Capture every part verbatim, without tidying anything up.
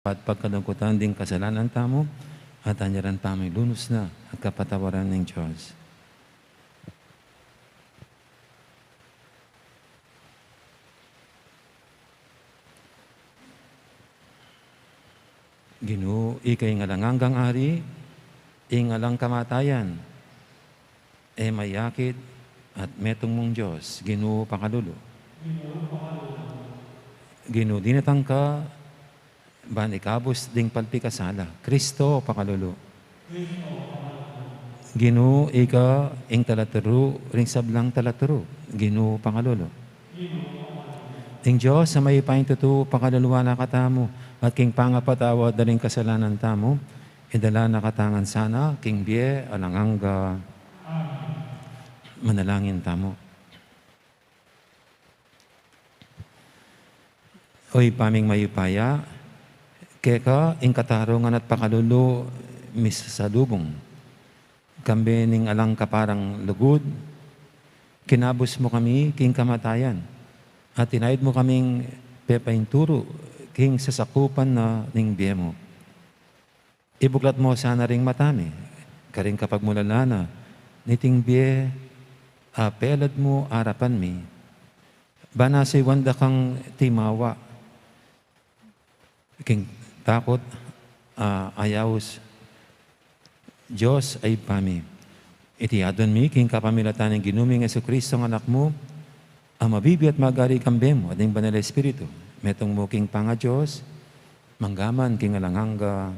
at pagkalungkutan ding kasalanan tamu, at anyaran tamu ing lunus na at kapatawaran ning Dios. Ginu, ika ing alang anggang Ari, ing alang kamatayan, e mayakit at metung mung Dios, Ginu, pakalulu. Ginu, dinatang ka ban ikabus ding palpikasala, Kristo, pakalulu. Ginu, ika ing talaturu ring sablang talaturu, Ginu, pakalulu. Ing Dios a mayupayang tutu pakaluluan na katamu, at king pangapatawad da ring kasalanan tamu, idala na katamu ngan sana king bie alang angga. Manalangin tamu. O Ibpa ming mayupaya, keka ing katarungan at pakalulu misasalubung. Kambe ning alang kaparang lugud, kinabus mu kami king kamatayan, at tinayud mu kaming pepainturu king sasakupan na ning bie mu. Ibuklat mu sana ring mata mi karing kapagmulalan na niting bie a pelad mu arapan mi, ban nasiwan da kang timawa king takut a ayaus. Dios a Ibpa mi, iti adwan mi king kapamilatan ning Ginu ming Jesucristo a Anak mu, a mabibie at magari kambe mu at ning Banal a Espiritu, metung mu king pangaDios, mangga man king alang angga.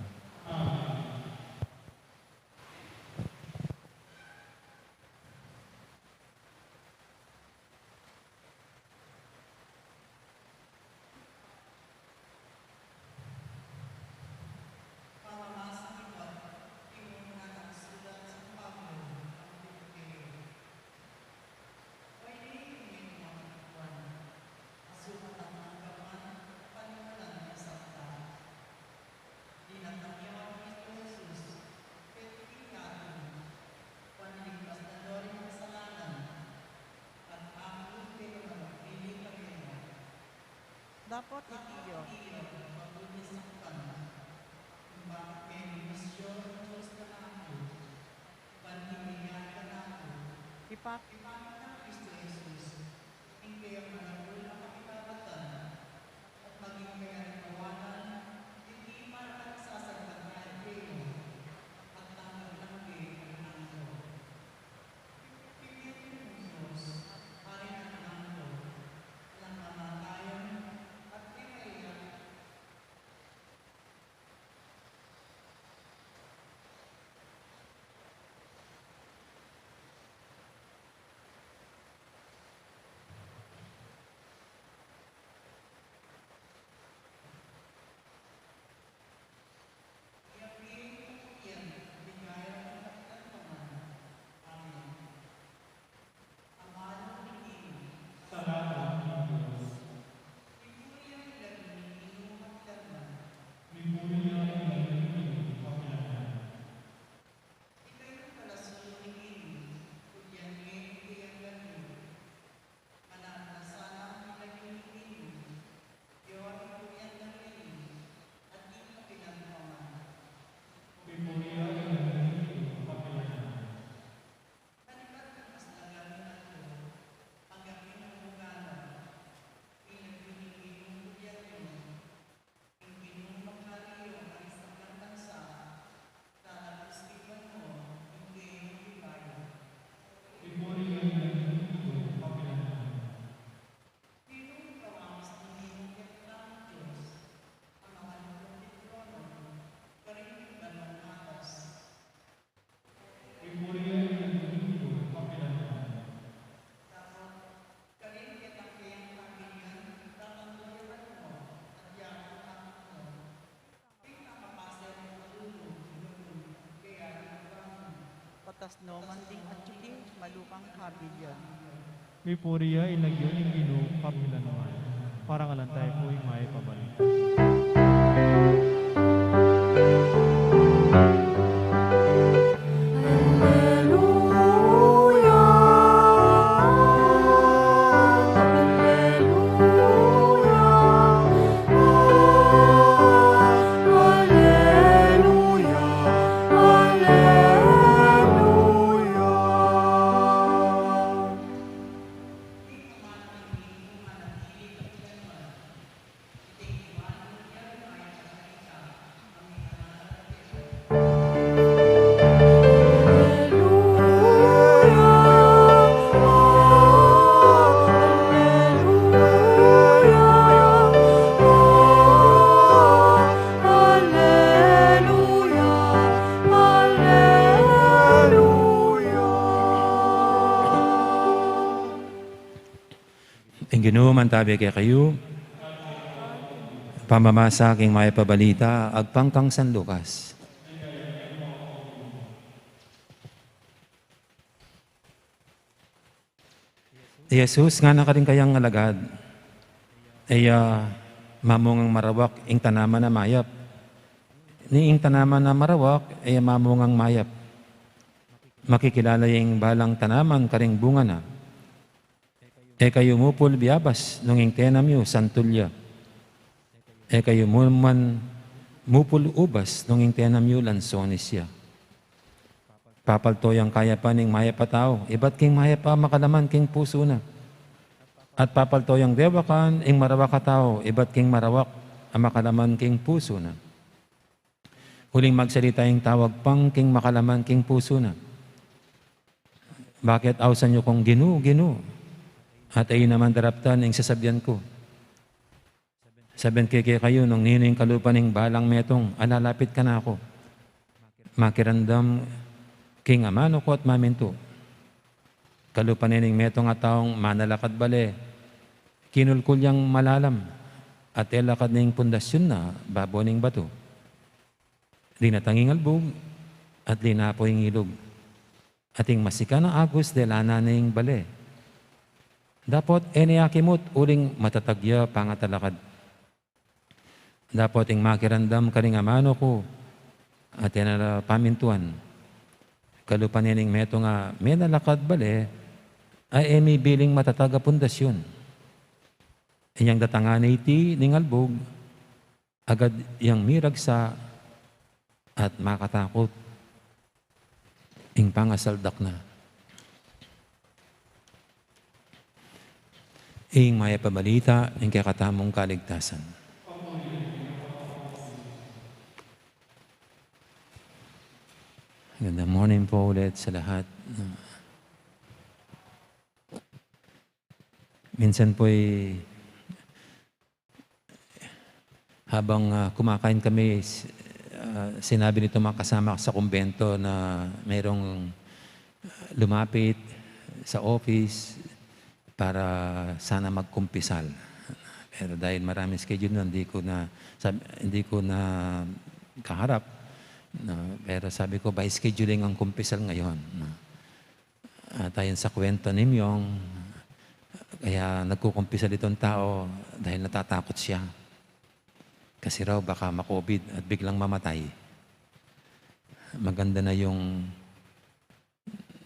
Dapot iti ya, ipak Patas no man ding atyu king malupang kabilyan. Mipuri ya ing lagyu ning Ginu kapilan man. Parangalan tayu pu ing mayap a balita. Alleluia, alleluia, Mantabi kekayu. Pamamasa king Mayap a Balita agpang kang San Lucas. I Jesus ngana karing kayang alagad, e ya mamungang marawak ing tanaman a mayap, ni ing tanaman a marawak e ya mamungang mayap. Makikilala ya ing balang tanaman karing bunga na. E kayu mupul biabas nung ing tenam yu santul ya. E kayu mu-, man mupul ubas nung ing tenam yu lansones ya. Papalto yang kayapan ing mayap a tau ibat king mayap a makalaman king pusu na. At papalto yang dewakan ing marawak a tau ibat king marawak a makalaman king pusu na. Uling magsalita ing tau agpang king makalaman king pusu na. Bakit ausan yu kung Ginu, Ginu, at e yu naman daraptan ing sasabian ku? Sabian ke kekayu, nung ninu ing kalupa ning balang metung a lalapit kanaku, makiramdam king amanu ku at mamintu. Kalupa ne ning metung a taung manalakad bale, kinulkul yang malalam, at e lakad ning pundasyun na babo ning batu. Dinatang ing albug, at linapo ing ilug. At ing masikan a agus delanan ne ing bale. Dapot e ne akimut uling matatag ya pangatalakad. Dapot ing makiramdam karing amanu ku, at e na la pamintuan. Kalupa ne ning metung a menalakad bale, a e mibiling matatag a pundasyun. Inyang datangan ne iti ning albug, agad yang miragsa at makatakut. Ing pangasaldak na. Ing Mayap a Balita ning kekatamung kaligtasan. Good morning po ulit sa lahat. Minsan po'y habang, ah, kumakain kami, s-, ah, sinabi nito mga kasama sa kumbento na mayroong, ah, lumapit sa office para sana magkumpisal. Pero dahil maraming schedule nun, hindi ko na, sab-, hindi ko na kaharap. No? Pero sabi ko, by scheduling ang kumpisal ngayon. No? At ayon sa kwento ni Myong, kaya nagkukumpisal itong tao dahil natatakot siya. Kasi raw baka ma-COVID at biglang mamatay. Maganda na yung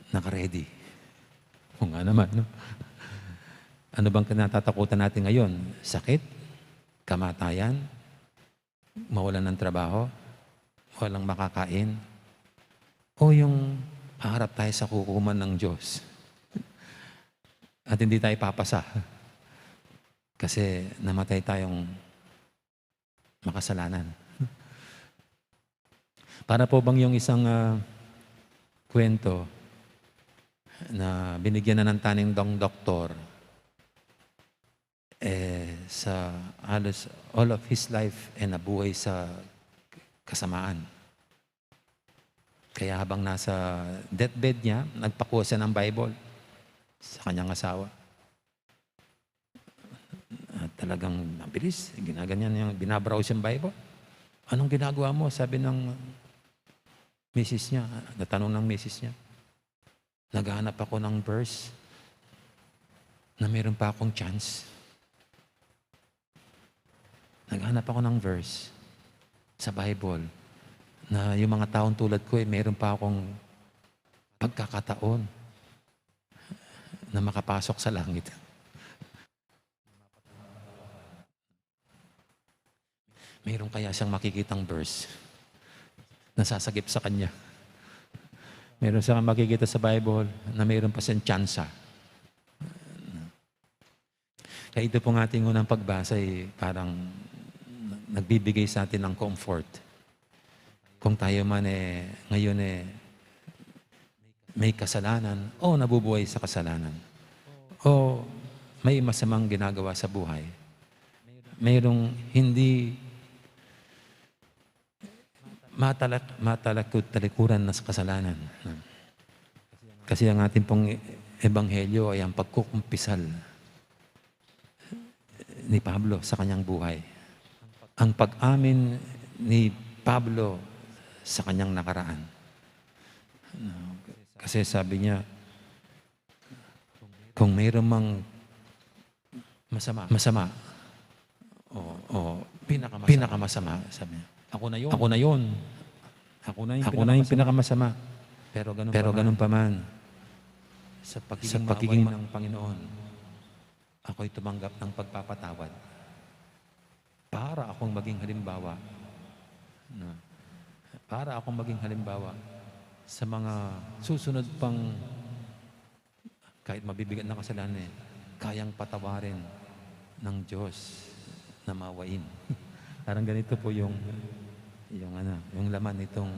naka-ready. O nga naman, no? Ano bang kinatatakutan natin ngayon? Sakit? Kamatayan? Mawalan ng trabaho, walang makakain, o yung haharap tayo sa hukuman ng Diyos at hindi tayo papasa kasi namatay tayong makasalanan. Para po bang yung isang, ah, kwento na binigyan na ng taning dong doktor, eh, sa halos all of his life, eh, nabuhay sa kasamaan. Kaya habang nasa deathbed niya, nagpakuha siya ng Bible sa kanyang asawa. At talagang mabilis, ginaganyan niya, binabrowse yung Bible. "Anong ginagawa mo?" sabi ng misis niya, natanong ng misis niya. "Naghahanap ako ng verse na meron pa akong chance. Naghahanap ako ng verse sa Bible na yung mga taong tulad ko, eh, meron pa akong pagkakataon na makapasok sa langit." Meron kaya siyang makikitang verse na sasagip sa kanya? Meron siyang makikita sa Bible na meron pa siyang tsansa? Kaya ito pong ating unang pagbasa ay parang nagbibigay sa atin ng comfort. Kung tayo man, eh, ngayon, eh, may kasalanan o nabubuhay sa kasalanan o may masamang ginagawa sa buhay, mayroong hindi matalak-, matalakut-talikuran na sa kasalanan. Kasi ang ating pong ebanghelyo ay ang pagkukumpisal. ni Pablo sa kanyang buhay. Ang pag-amin ni Pablo sa kanyang nakaraan. Kasi sabi niya, "Kung mayroon mang masama, masama, o, o pinakamasama, pinakamasama," sabi niya. "Ako na yun. Ako na yun. Ako na yung Ako na yung pinakamasama." Pinakamasama. Pero ganun Pero pa man, ganun pa man, sa sa pagiging pagiging maawain ma- ng Panginoon, ako'y tumanggap ng pagpapatawad para akong maging halimbawa. Na, para akong maging halimbawa sa mga susunod pang, kahit mabibigat na kasalanan, eh, kayang patawarin ng Diyos na maawain. Parang ganito po yung, yung ano, yung laman nitong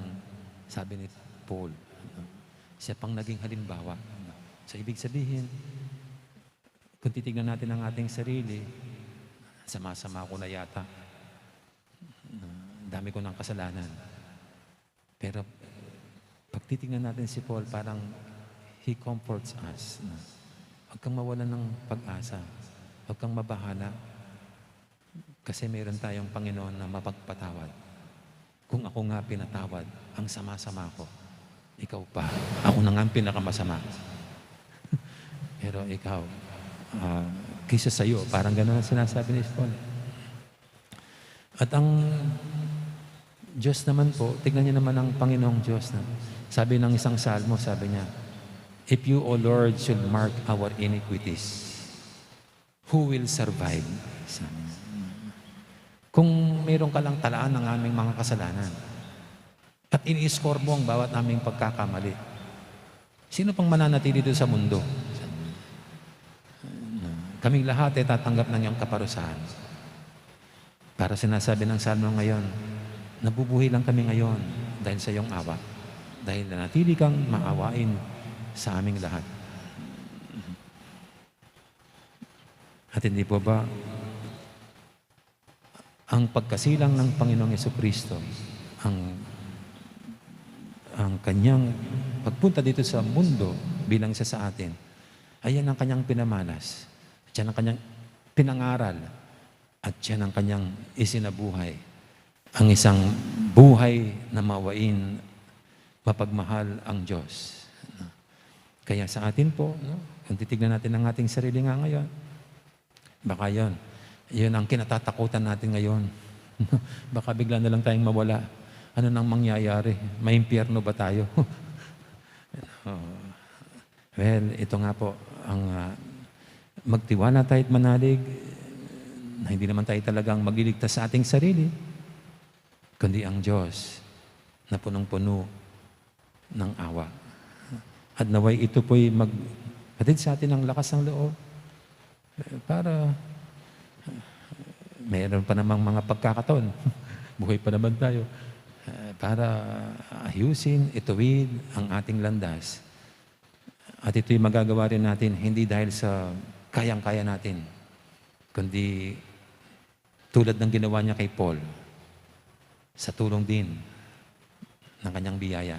sabi ni Paul. Siya pang naging halimbawa. So, ibig sabihin, kung titignan natin ang ating sarili, sama-sama ko na yata. Dami ko ng kasalanan. Pero pag titignan natin si Paul, parang he comforts us. Na, "Huwag kang mawalan ng pag-asa. Huwag kang mabahala. Kasi meron tayong Panginoon na mapagpatawad. Kung ako nga pinatawad ang sama-sama ko, ikaw pa, ako na nga ang pinakamasama." Pero ikaw, ah, kaysa sa'yo, parang ganun ang sinasabi ni Paul. At ang Diyos naman po, tignan niyo naman ang Panginoong Diyos na. Sabi ng isang salmo, sabi niya, "If you, O Lord, should mark our iniquities, who will survive?" Sabi niya. Kung mayroon ka lang talaan ng aming mga kasalanan, at ini-score mo ang bawat aming pagkakamali, sino pang mananatili doon sa mundo? Kaming lahat ay tatanggap ng iyong kaparusahan. Para sinasabi ng Salmo ngayon, nabubuhay lang kami ngayon dahil sa iyong awa. Dahil nanatili kang maawain sa aming lahat. At hindi po ba ang pagkasilang ng Panginoong Jesucristo, ang, ang kanyang pagpunta dito sa mundo bilang isa sa atin, ayan ang kanyang pinamalas, at yan ang kanyang pinangaral, at yan ang kanyang isinabuhay. Ang isang buhay na maawain, mapagmahal ang Diyos. Kaya sa atin po, no, kung titignan natin ang ating sarili nga ngayon, baka yun, yun ang kinatatakutan natin ngayon. Baka bigla na lang tayong mawala. Ano nang mangyayari? Maimpyerno ba tayo? Oo. Well, ito nga po, ang, ah, magtiwala tayo at manalig na hindi naman tayo talagang magliligtas sa ating sarili, kundi ang Diyos na punong-puno ng awa. At nawa'y ito po'y maghatid sa atin ng lakas ng loob, eh, para, eh, meron pa namang mga pagkakataon, buhay pa naman tayo, eh, para ayusin, ituwid ang ating landas. At ito'y magagawa rin natin hindi dahil sa kayang-kaya natin, kundi tulad ng ginawa niya kay Paul, sa tulong din ng kanyang biyaya.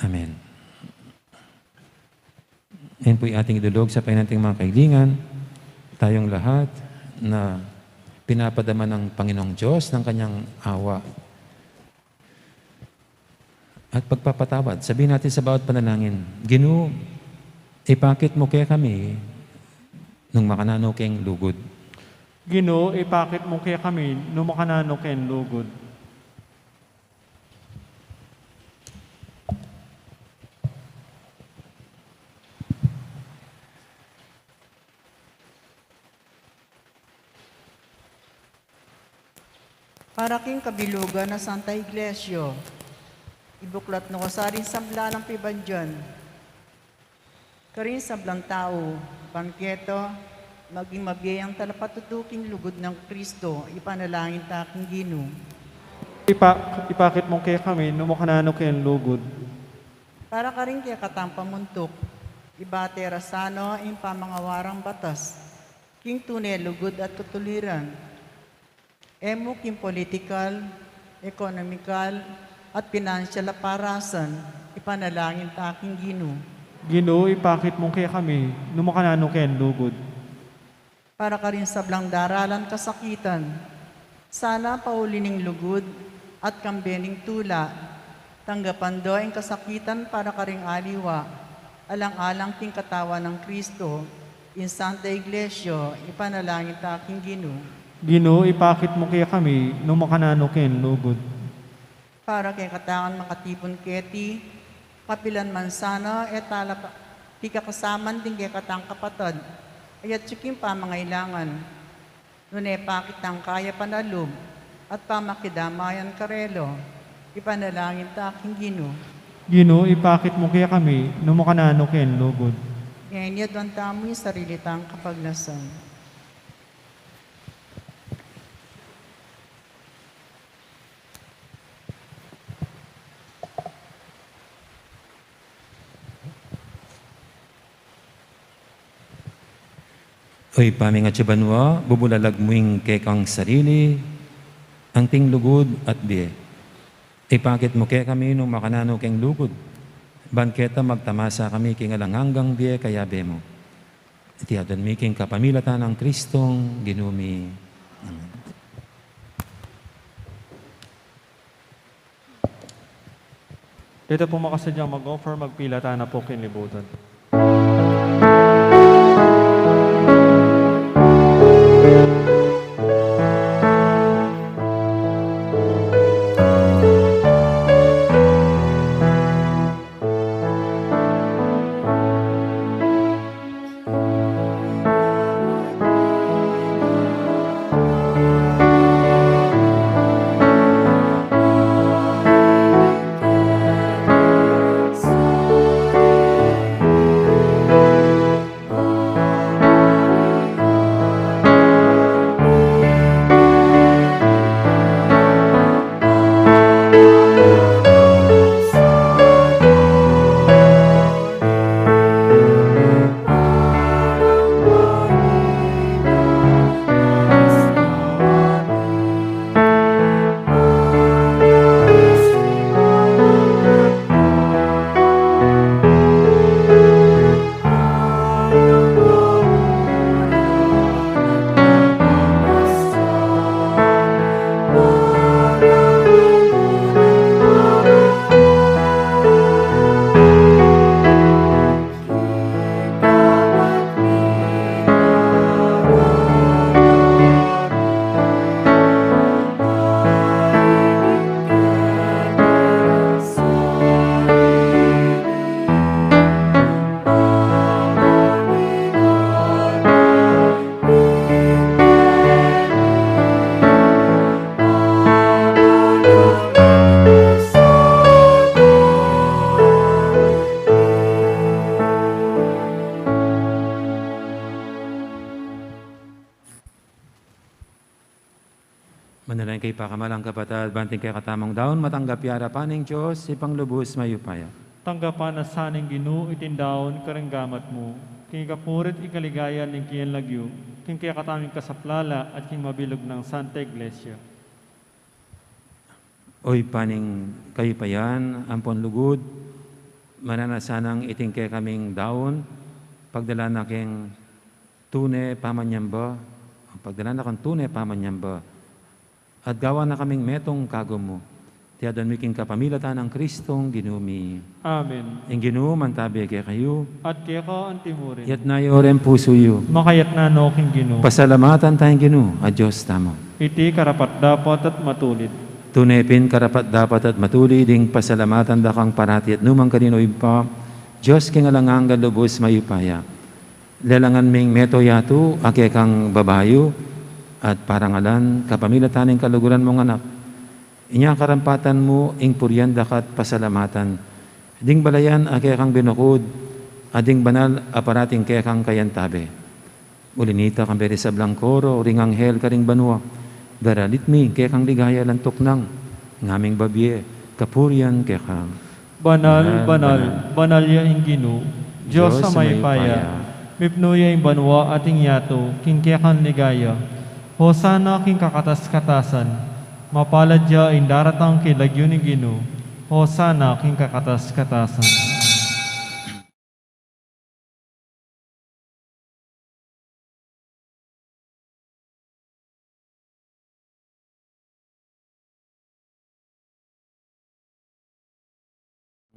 Amen. Yan po'y ating idulog sa painanting mga kaibigan, tayong lahat na pinapadama ng Panginoong Diyos ng kanyang awa at pagpapatawad. Sabihin natin sa bawat panalangin, "Ginu, ipakit mu kekami nung makananu keng lugud." Ginu, ipakit mu kekami nung makananu keng lugud. Para king kabilugan na Santa Iglesia, ibuklat no kasaring sabla nang pibandian. Karing sablang tau, bangketa, maging mabie yang talapatutu king lugud nang Kristo, ipanalangin ta king Ginu. Ipa-, ipakit mu kekami nung makananu keng lugud. Para karing kekatang pamuntuk, ibate ra sana ing pamangawa rang batas king tune lugud at katuliran. E mu king politikal, ekonomikal, at pinansyal a parasan, ipanalangin ta king Ginu. Ginu, ipakit mu kekami, nung makananu keng lugud. Para karing sablang daralan kasakitan, sana pauli ning lugud at kambe ning tula, tanggapan da ing kasakitan para karing aliwa, alang-alang king katawan nang Kristo, ing Santa Iglesia, ipanalangin ta king Ginu. Ginu, ipakit mu kekami, nung makananu keng lugud. Para kekatang makatipun keti, kapilan man sana e tala pa-, pikakasaman ding kekatang kapatad, ayat ya king pamangailangan. Nune pakit tang kayapan a lub at pamakidamayan karela, ipanalangin ta king Ginu. Ginu, ipakit mu kekami, nung makananu keng lugud. Ngeni aduan tamu ing sarili tang kapagnasan. O Ibpa ming atsu ka banua, bubulalag mu ing kekang sarili, anting lugud at bie. Ipakit mu kekami nung makananu keng lugud, ban keta magtamasa kami king alang anggang bie kayabe mu. Iti aduan mi king kapamilatan nang Kristong Ginu mi. Amen. Deta pung makasadyang mag-offer, magpilatan na pu king libutan. Manalangin kayu, pakamalan kung kapatad, ban iting kekatamung daun matanggap ya arapan ning Dios, Ibpang lubus mayupaya. Tanggapan na sa ning Ginu iting daun karing gamat mu, king ikapuri't ikaligaya ning kayang lagyu, king kekatamung kasaplalan at king mabilug nang Santa Iglesia. O Ibpa ning kayupayan ampon lugud, mananu na sanang iting kekaming daun pagdalan na keng tune pamanyamba, pagdalan na keng tune pamanyamba, at gawan na kaming metung kagum mu. Iti aduan mi king kapamilatan nang Kristong Ginu mi. Amen. Ing Ginu mantabe kekayu. At keka antimurin. Iyatas yu reng pusu yu. Makayatas no king Ginu. Pasalamatan taya ing Ginu a Dios tamu. Iti karapat-dapat at matulid. Tune pin karapat-dapat at matulid ing pasalamatan da kang parati at nukarin man, O Ibpa, Dios king alang angga, lubus mayupaya. Lelangan ming metung yatu a kekang babayu at parangalan kapamilatan ning kaluguran mung Anak. Inya karampatan mu ing purian daka't pasalamatan ding balayan a kekang binukud at ding banal a parating kekang kayantabe. Uli na nita, kambe ring sablang koro ring anghel karing banua, daralit mi ing kekang ligaya alang tuknang, ngaming babie kapurian keka. Banal, banal, banal ya ing Ginu, Dios a mayupaya. Mipnu ya ing banua at ing yatu king kekang ligaya. Hosana king kakatas-katasan. Mapalad ya ing daratang king lagyu ning Ginu. Hosana king kakatas-katasan.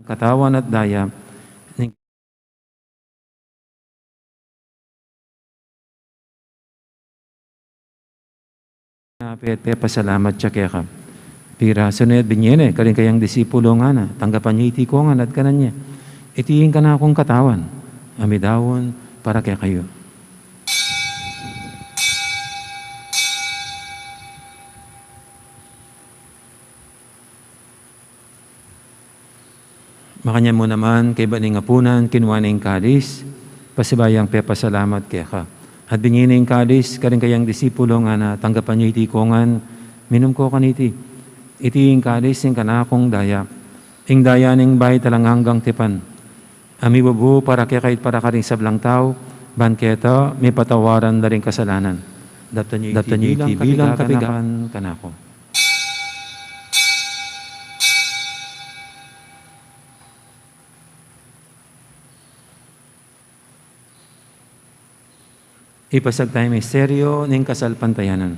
Katawan at daya ning pepasalamat ya keka. Pirasu ne at binye ne karing kayang disipulo, ngana, tanggapan ye iti kongan at kanan ye. Iti ing kanakung katawan a midaun para kekayu. Makanyan mu naman, kaybat ning apunan, kinua ne ing kalis, pasibayu yang pepasalamat keka. At binye ne ing kalis karing kayang disipulo, ngana, tanggapan ye iti kongan, minum ko kaniti. Iti ing kalis ning kanakung daya, ing daya ning bayu at alang anggang tipan, a mibubu para kekayu at para karing sablang tau, ban keta mipatawaran la ring kasalanan. Daptan ye iti bilang kapigakan kanaku. Ipasag taya ing misteryu ning kasalpantayanan.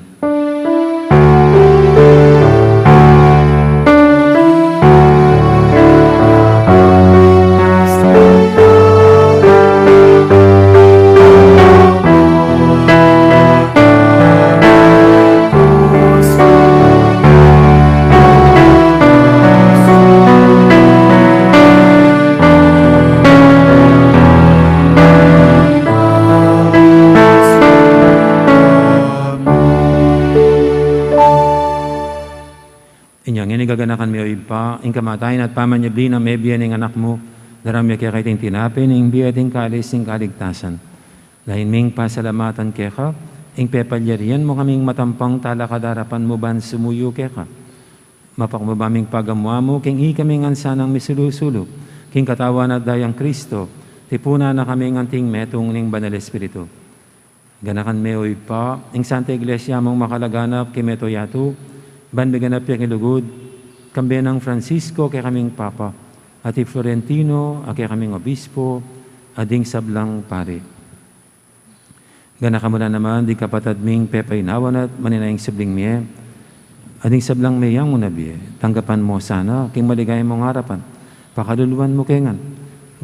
Inya ngeni gaganakan mi, o Ibpa, ing kamatayan at pamanyubli nang mebie ning Anak mu, daraun mi keka iting tinape ning bie at ing kalis ning kaligtasan. Lain ming pasalamatan keka ing pepalyarian mu kaming matampang talakad king arapan mu ban sumuyu keka. Mapakumbaba ming pagamuan mu king ikami ngan sanang misulu-sulu king katawan at dayang Kristo, tipunan na kaming anting metung ning Banal Espiritu. Ganakan me, o Ibpa, ing Santa Iglesia mung makalaganap king mabilug a yatu, ban miganap ya king lugud, kambe nang Francisco a kekaming Papa, at i Florentino a kekaming Obispo, at ding sablang pari. Ganakan mu la naman ding kapatad ming pepainawan at manenaya king subling mie, at ding sablang meyang una bie, tanggapan mu sana king maligaya mung arapan, pakaluluan mu ke ngan,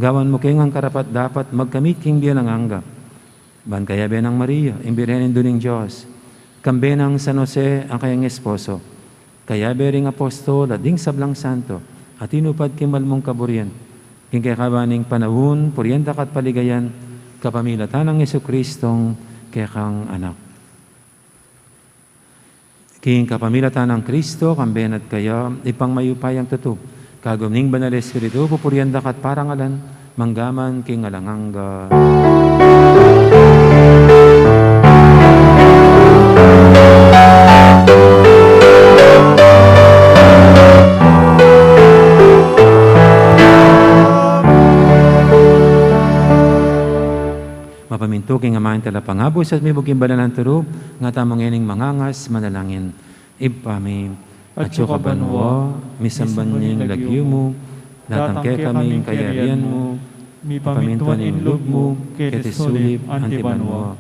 gawan mu ke ngan karapat-dapat magkamit king bie alang angga. Ban kayabe nang Maria, ing Birhen Indu ning Dios, kambe nang San Jose a kayang esposo, kayabe ring apostol at ding sablang santo a tinupad king mal mung kaburian, king kekaban ning panaun purian da ka at paligayan, kapamilatan nang Jesucristong kekang Anak. King kapamilatan nang Kristo, kambe na at kaya, Ibpang mayupayang tutu, kagum ning Banal Espiritu, pupurian da ka at parangalan, mangga man king alang angga. Mapamintu king amanung talapangabus at mibug king banalan a turu, ngatamu ngening mangangas manalangin. Ibpa mi, atsu ka banua, misamban ya ing lagyu mu, datang kekami ing kayarian mu, mipamintuan ing lub mu, keti sulip anti banua.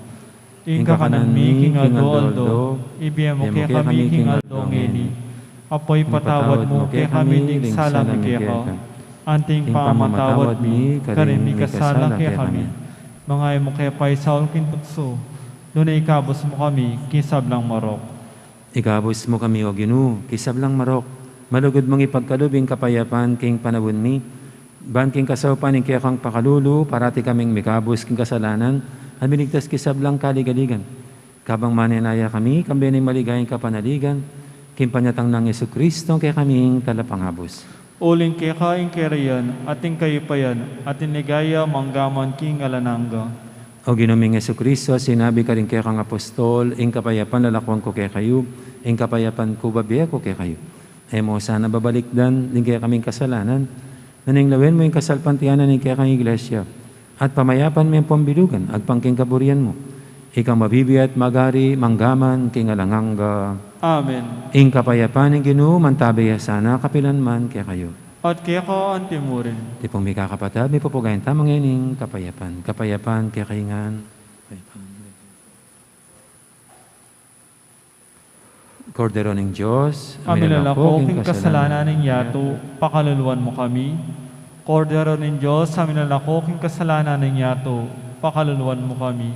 Ing kakanan mi king aldo-aldo, ibie mu kekami king aldo ngeni. Ampon ipatawad mu kekami ding sala mi keka, anti ing pamamatawad mi karing mikasala kekami. Manga e mu ke paisaul king tuksu, nune ikabus mu kami king sablang marok. Ikabus mu kami, O Ginu, king sablang marok, malugud mung ipagkalub ing kapayapan king panaun mi, ban king kasaupan ning kekang pakalulu, parati kaming mikabus king kasalanan, at miligtas king sablang kaligaligan. Kabang manenaya kami, kambe ning maligayang kapanaligan, king panyatang nang Jesucristo, kekaming talapangabus. Uling keka ing kayarian, at ing kayupayan, at ing ligaya, mangga man king alang angga. O Ginu ming Jesucristo, sinabi karing kekang apostol, ing kapayapan lalakwan ku kekayu, ing kapayapan ku bibie ku kekayu. E mu sana babalikdan ding kekaming kasalanan, nune lawen mu ing kasalpantayanan ning kekang Iglesia, at pamayapan me ampon bilugan agpang king kaburian mu. Ikang mabibie at magari, mangga man king alang angga. Amen. Ing kapayapan ning Ginu mantabe ya sana kapilan man kekayu. At keka anti murin. Tipung mikakapatad, mipupugayan tamu ngening kapayapan. Kapayapan kekayu ngan. Kordero ning Dios, a milalako king kasalanan ning yatu, pakaluluan mu kami. Kordero ning Dios, a milalako king kasalanan ning yatu, pakaluluan mu kami.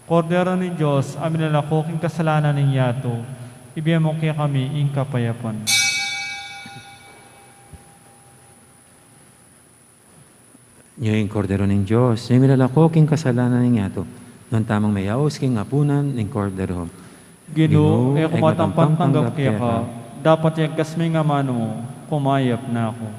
Kordero ning Dios, a milalako king kasalanan ning yatu, ibie mu kekami ing kapayapan. Nya ing Kordero ning Dios, a milalako king kasalanan ning yatu, nuan tamung meyaus king apunan ning Kordero. Ginu, e ku matampang tanggap keka, dapot yagkas me ing amanu mu, kumayap na ku.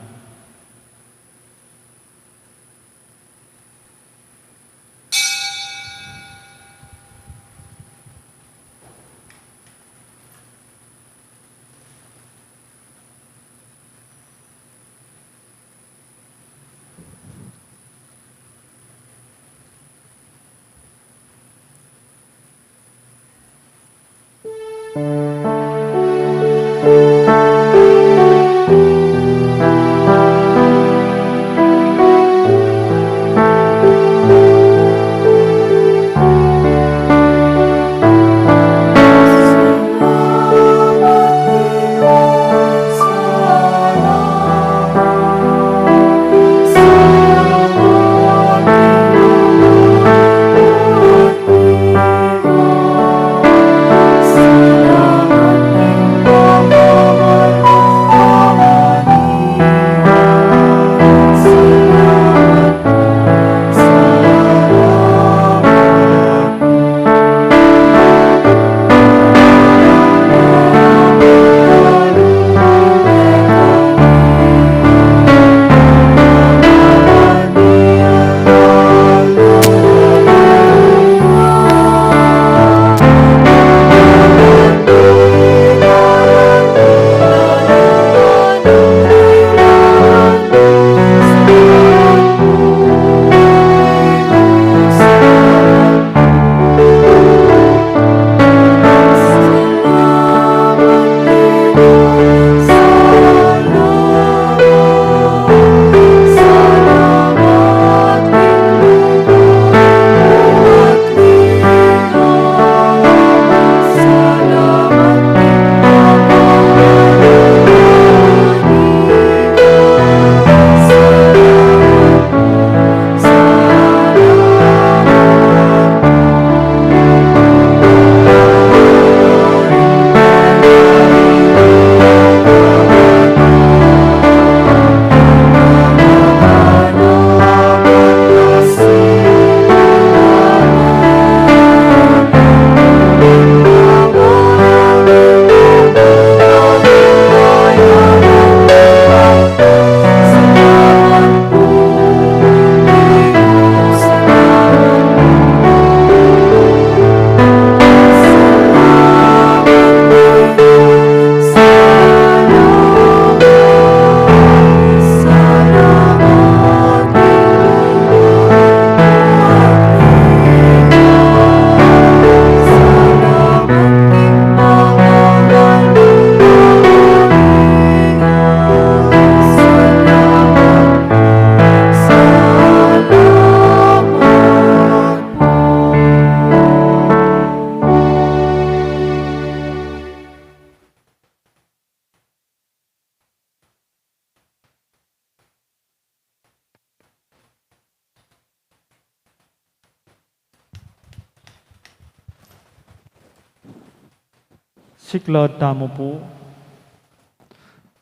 Siklaud tamu pu.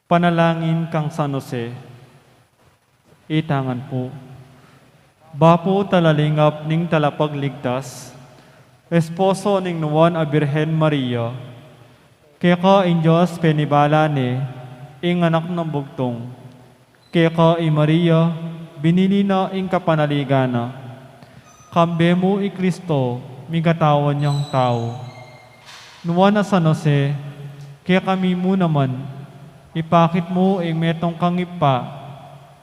Panalangin kang San Jose. Itangan pu. Bapu talalingap ning Talapagligtas, esposo ning Nuan a Birhen Maria, keka ing Dios penibala ne ing anak nang bugtung. Keka i Maria, binili na ing kapanaligan na. Kambe mu i Kristo, mikatawan yang tau. Nuan a San Jose, kekami mu naman, ipakit mu ing metung kang Ibpa,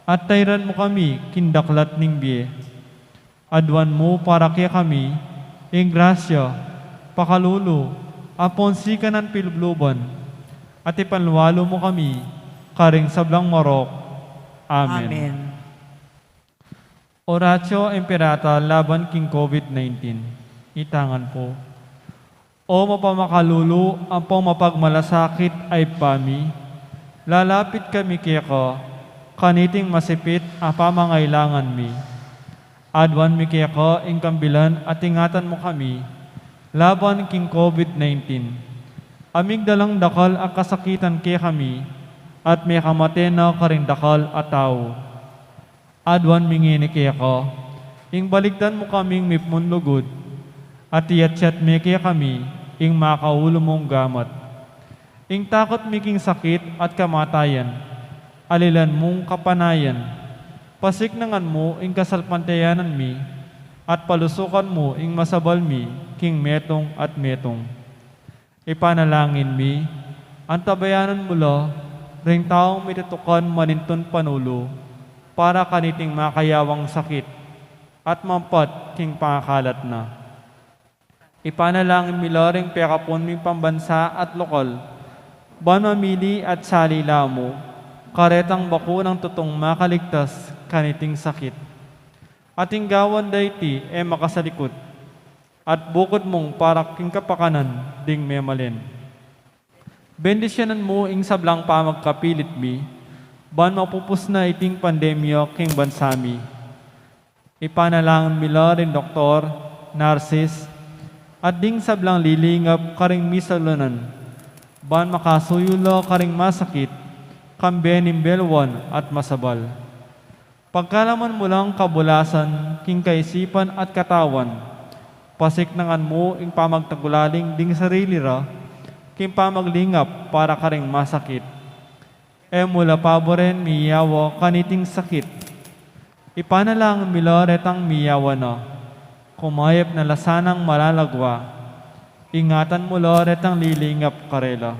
at tairan mu kami king daklat ning bie. Aduan mu para kekami ing grasya, pakalulu, ampong sikanan pilubluban, at ipanlualu mu kami karing sablang marok. Amen. Amen. Oratio Imperata laban king COVID nineteen. Itangan pu. O mapamakalulu ampong mapagmalasakit a Ibpa mi, lalapit kami keka, kaniting masipit a pamangailangan mi. Aduan mi keka ing kambilan at ingatan mu kami laban king COVID nineteen. A migdalang dakal a kasakitan kekami at mekamate na karing dakal a tau. Aduan mi ngeni keka ing balikdan mu kaming mipnun lugud at iyatyat me kekami ing makaulu mung gamat. Ing takut mi king sakit at kamatayan, alilan mung kapanayan. Pasiknangan mu ing kasalpantayanan mi at palusukan mu ing masabal mi king metung at metung. Ipanalangin mi, antabayanan mu la ring taung mitutukan manintun panulu para kaniting makayawang sakit at mampat king pangakalat na. Ipanalangin mi la ring pekapun ming pambansa at lokal, ban mamili at sali la mu karetang bakunang tutung makaligtas kaniting sakit. At ing gawan da iti e makasalikut, at bukud mung para king kapakanan ding memalen. Bendisyonan mu ing sablang pamagkapilit mi, ban mapupus na iting pandemya king bansa mi. Ipanalangin mi la ring doktor, narsis, at ding sablang lilingap karing misalunan, ban makasuyu la karing masakit, kambe ning belwan at masabal. Pagkalaman mu lang kabulasan king kaisipan at katawan, pasiknangan mu ing pamagtagulaling ding sarili ra king pamaglingap para karing masakit. E mu la paburen miyawa kaniting sakit. Ipanalangin mi la retang miyawa na, kumayap na la sanang malalagwa. Ingatan mu la retang lilingap karela.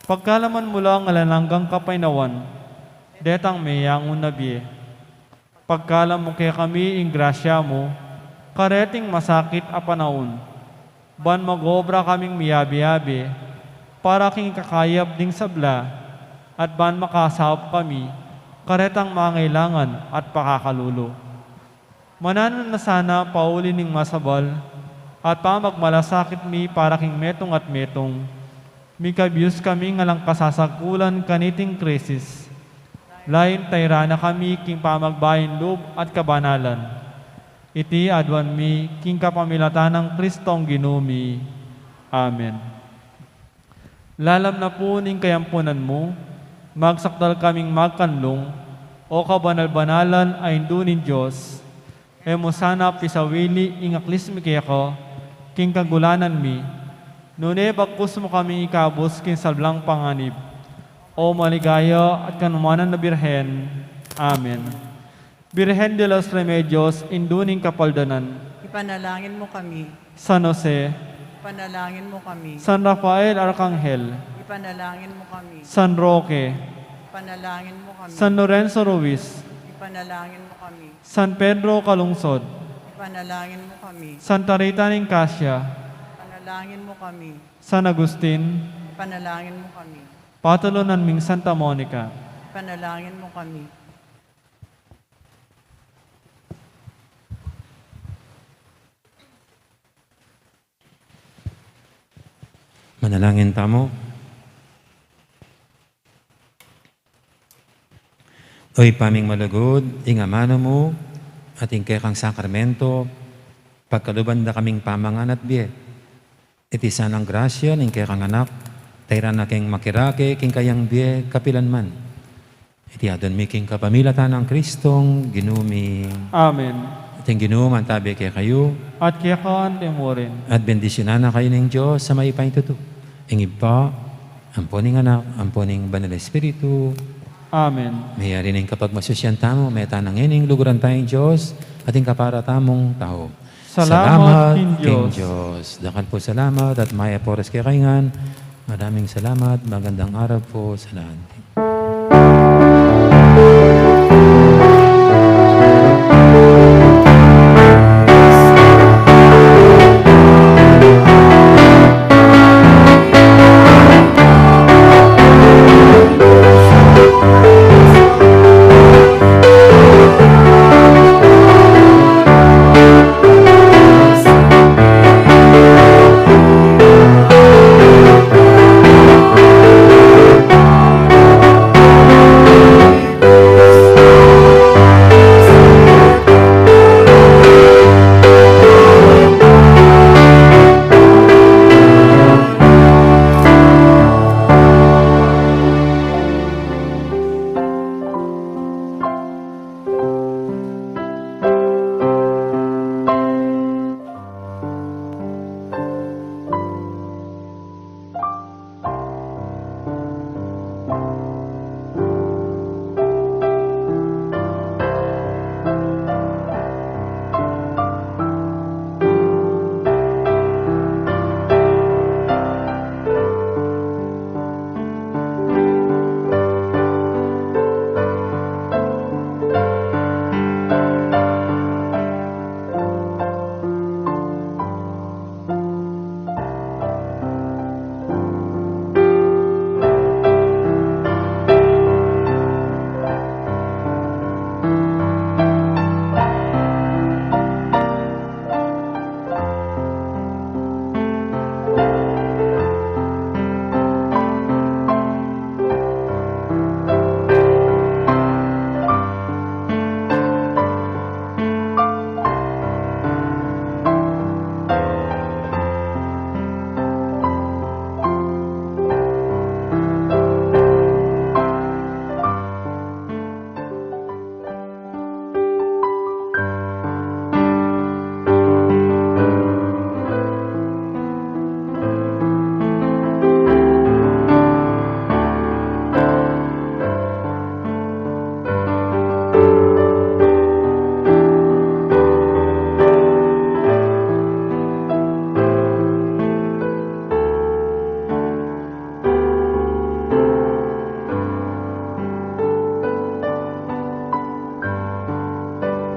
Pagkalaman mu la ing alang anggang kapaynawan detang meyangu na bie. Pagkalam mu kekami ing grasya mu kareting masakit a panaun, ban mag-obra kaming miyabe-yabe para king kakayap ding sabla, at ban makasaup kami karetang mangailangan at pakakalulu. Mananu na sana pauli ning masabal at pamagmalasakit mi para king metung at metung, mikabus kami king alang kasasagkulan kaniting krisis. Layun tayran na kami king pamagbaing lub at kabanalan. Iti aduan mi king kapamilatan nang Kristong Ginu mi. Amen. Lalam na pu ning kayampunan mu, magsakdal kaming magkanlung, O kabanal-banalan a Indu ning Dios, e mu sana pisawili ing aklis mi keka king kagulanan mi, nune bagkus mu kaming ikabus king sablang panganib, O maligaya at kanumanan a Birhen. Amen. Birhen de los Remedios, Indu ning Kapaldanan. Ipanalangin mu kami. San Jose. Ipanalangin mu kami. San Rafael Arkanghel. Ipanalangin mu kami. San Roque. Ipanalangin mu kami. San Lorenzo Ruiz. Ipanalangin mu kami. San Pedro Calungsod. Ipanalangin mu kami. Santa Rita ning Cascia. Ipanalangin mu kami. San Agustin. Ipanalangin mu kami. Patulunan ming Santa Monica. Ipanalangin mu kami. Manalangin tamu. O Ibpa ming malugud, ing amanu mu at ing kekang sakramento, pagkaluban da kaming pamangan at bie. Iti sanang grasya ning kekang Anak, tayran na keng makirake king kayang bie kapilan man. Iti aduan mi king kapamilatan nang Kristong Ginu mi. Amen. At ing Ginu mantabi kekayu. At keka mu rin. At bendisyunan na kayu ning Dios a mayupayang tutu, ing Ibpa, ampo ning Anak, ampo ning Banal Espiritu. Amen. Meyari ning kapagmasusyan tamu, meta na ngeni ing luguran taya ning Dios, at ing kapara tamung tau. Salamat king Dios. Dakal pung salamat at mayap a oras kekayu ngan. Maraming salamat. Magandang araw po sa lahat.